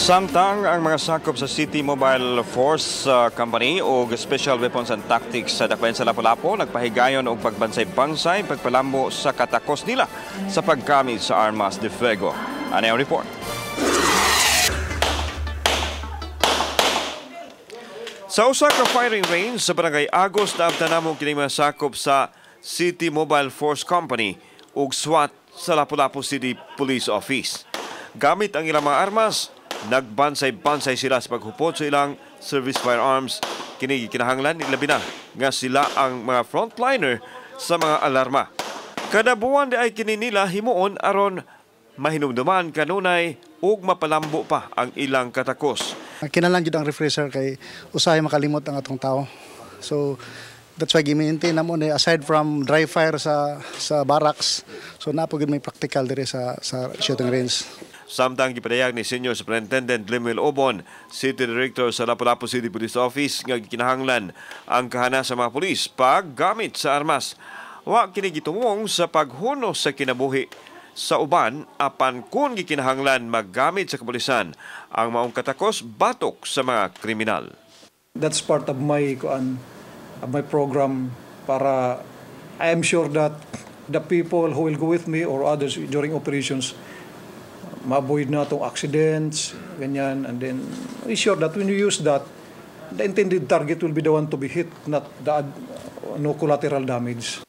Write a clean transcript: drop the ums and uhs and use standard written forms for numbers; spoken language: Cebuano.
Samtang ang mga sakop sa City Mobile Force Company o Special Weapons and Tactics sa Dakbayan sa Lapu-Lapu nagpahigayon og pagbansay-bansay pagpalambo sa katakos nila sa paggamit sa armas de fuego. Ano ang report? Sa usa ka firing range sa Barangay Agos, naabtan namo kini mga sakop sa City Mobile Force Company ug SWAT sa Lapu-Lapu City Police Office. Gamit ang ilang mga armas, nagbansay-bansay sila sa paghupot sa ilang service firearms. Kini kinahanglan ilabi na nga sila ang mga frontliner sa mga alarma. Kada buwan di ay kini nila himuon aron mahinumduman kanunay ug mapalambo pa ang ilang katakos. Kinahanglan jud ang refresher kay usahay makalimot ang atong tao. So that's why gi-maintain namo ni aside from dry fire sa barracks, so naa po gyud may practical diri sa shooting range. Samtang gipadayag ni Senior Superintendent Lemuel Obon, City Director sa Lapu-Lapu City Police Office, nga gikinahanglan ang kahana sa mga pulis paggamit sa armas. Wa kini gitumong sa paghunos sa kinabuhi sa uban, apan kung gikinahanglan maggamit sa kapulisan ang maong katakos batok sa mga kriminal. That's part of my program para I am sure that the people who will go with me or others during operations ma-avoid na itong accidents, ganyan, and then we sure that when you use that, the intended target will be the one to be hit, not the no collateral damage.